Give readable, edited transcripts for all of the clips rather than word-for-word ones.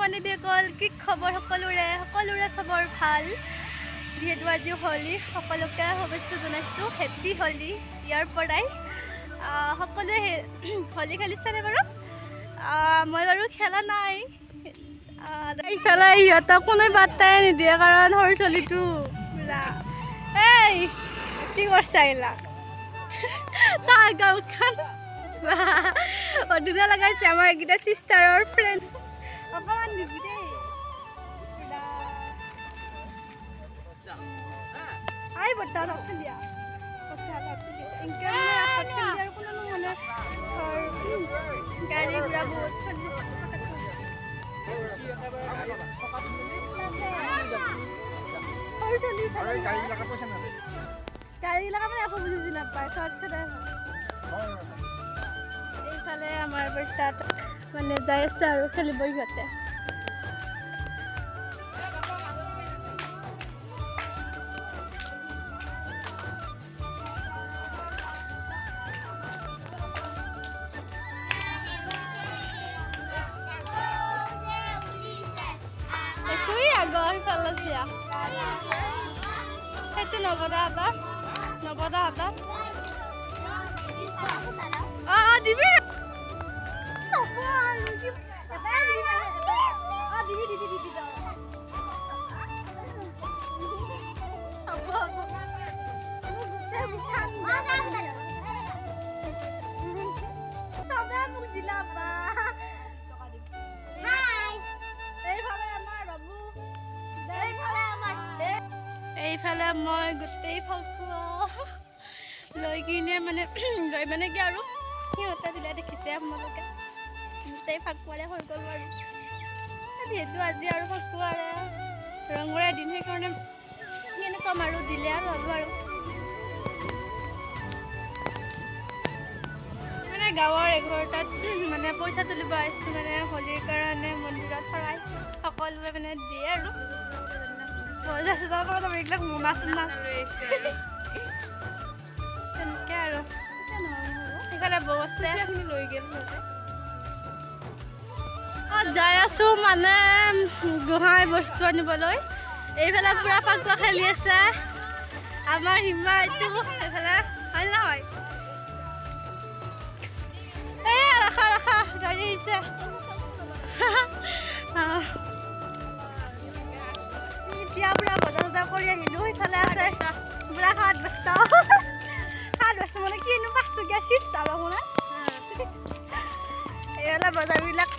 বান্ধৱীসকল, কি খবৰ সকলোৰে? সকলোৰে খবৰ ভাল। যিহেতু আজি হোলী, সকলোকে শুভেচ্ছা জনাইছোঁ। হেপ্পী হোলী ইয়াৰ পৰাই। সকলোৱে হোলী খেলিছেনে বাৰু? মই বাৰু খেলা নাই। এইফালে ইহঁতক কোনোৱে পাত্তাই নিদিয়ে, কাৰণ সৰু ছোৱালীটো পুৰা। এই কি কৰিছা এইবিলাক? তাৰ গাঁওখন ধুনীয়া লগাইছে। আমাৰ এইকেইটা চিষ্টাৰৰ ফ্ৰেণ্ড। অকণমান দিবি দেই। I বৰ্তা অলপ দিয়া। এনেকৈ মানে ৰাস্তাত খেলি আৰু কোনেনো মানে ধৰ গাড়ী ঘোঁৰা বহুত চলি থাকে। সৰু ছোৱালী। গাড়ীবিলাক মানে একো বুজি নাপায়, চৰ্ট খেদাই। এইফালে আমাৰ বৰ্তাত মানে যাই আছে আৰু খেলিব সিহঁতে। একোৱেই আগৰ সিফালে দিয়া। সেইটো নৱদাহঁতৰ, নৱদাহঁতৰ। অঁ অঁ দিবি। অঁ, দিবি দিবি দিবি। হ'ব হ'ব। চবে মোক দিলা বা। এইফালে আমাৰ বাবু, এইফালে মই গোটেই ফাকুৱা লৈ কিনে মানে লৈ মানে কি আৰু সিহঁতে দিলে, দেখিছে আপোনালোকে, গোটেই ফাকুৱাৰে হৈ গ'ল বাৰু। যিহেতু আজি আৰু ফাকুৱাৰে ৰঙৰে দিন, সেইকাৰণে কিনো ক'ম আৰু, দিলে আৰু ল'লোঁ। আৰু মানে গাঁৱৰ এঘৰটাত মানে পইচা তুলিব আহিছোঁ, মানে হোলীৰ কাৰণে মন্দিৰত শৰাই সকলোৱে মানে দিয়ে আৰু বজাৰ চজাৰ কৰোঁ, এইবিলাক মোনা চোনা তেনেকে। আৰু সেইফালে বৌ আছে। লৈ গ'ল সিহঁতে। যাই আছোঁ মানে গোহাঁই বস্তু আনিবলৈ। এইফালে পুৰা ফাকুৱা খেলি আছে আমাৰ হিমা। এইটো এইফালে হয় নহয়? এই ৰাখা ৰাখা, গাড়ী আহিছে। এতিয়া পুৰা বজাৰ চজাৰ কৰি আহিলোঁ। সিফালে আছে পুৰা খাত ব্যস্ত। খাত ব্যস্ত মানে কিনো, 5 টকীয়া চিপছ আৰু আপোনাৰ এইফালে বজাৰবিলাক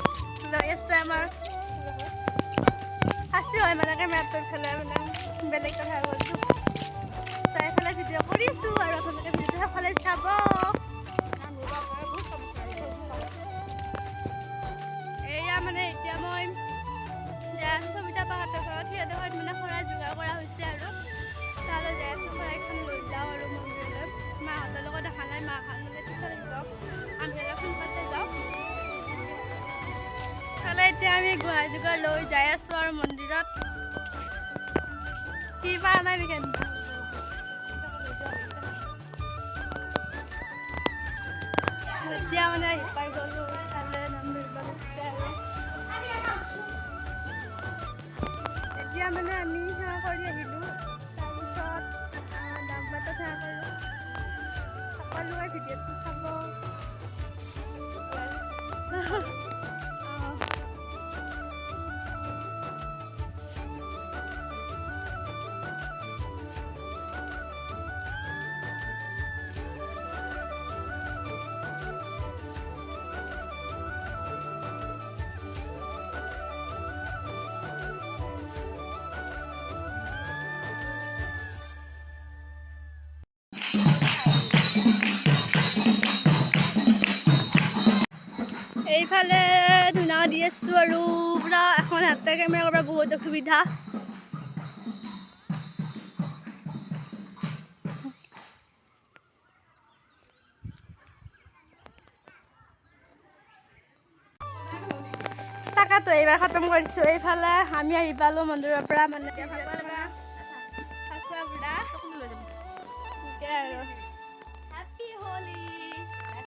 লৈ আছে। আমাৰ শাস্তি হয় মানে কেমেৰাটোৰ ফালে, মানে বেলেগ কথা কৈছোঁ। চাইফালে ভিডিঅ' কৰি আছোঁ আৰু আপোনালোকে ভিডিঅ'টো সকলোৱে চাব। এয়া মানে এতিয়া মই যাই আছোঁ সবিতা বাহঁতৰ ঘৰত। সিহঁতৰ ঘৰত মানে শৰাই যোগাৰ কৰা হৈছে আৰু তালৈ যাই আছোঁ। শৰাইখন লৈ যাওঁ আৰু মন্দিৰলৈ। মাহঁতৰ লগত অহা নাই, মাহঁত মানে পিছত আহিব। আমি অলপ সোনকালতে যাওঁ। ফালে এতিয়া আমি গোহাঁই যোগাৰ লৈ যাই আছোঁ আৰু মন্দিৰত। কি পৰা নাই নেকি? এতিয়া মানে আহি পাই গ'লোঁ। ইফালে নাম ধৰিব লৈছে আৰু এতিয়া মানে আমি সেৱা কৰি আহিলোঁ। তাৰপিছত দামপাতত সেৱা কৰিলোঁ। সকলোৱে ভিডিঅ'টো চাব। অঁ। এইফালে ধূনা দি আছোঁ আৰু পুৰা এখন হাতে কেমেৰা কৰিব বহুত অসুবিধা। তাকেতো এইবাৰ খতম কৰিছোঁ। এইফালে আমি আহি পালোঁ মন্দিৰৰ পৰা মানে।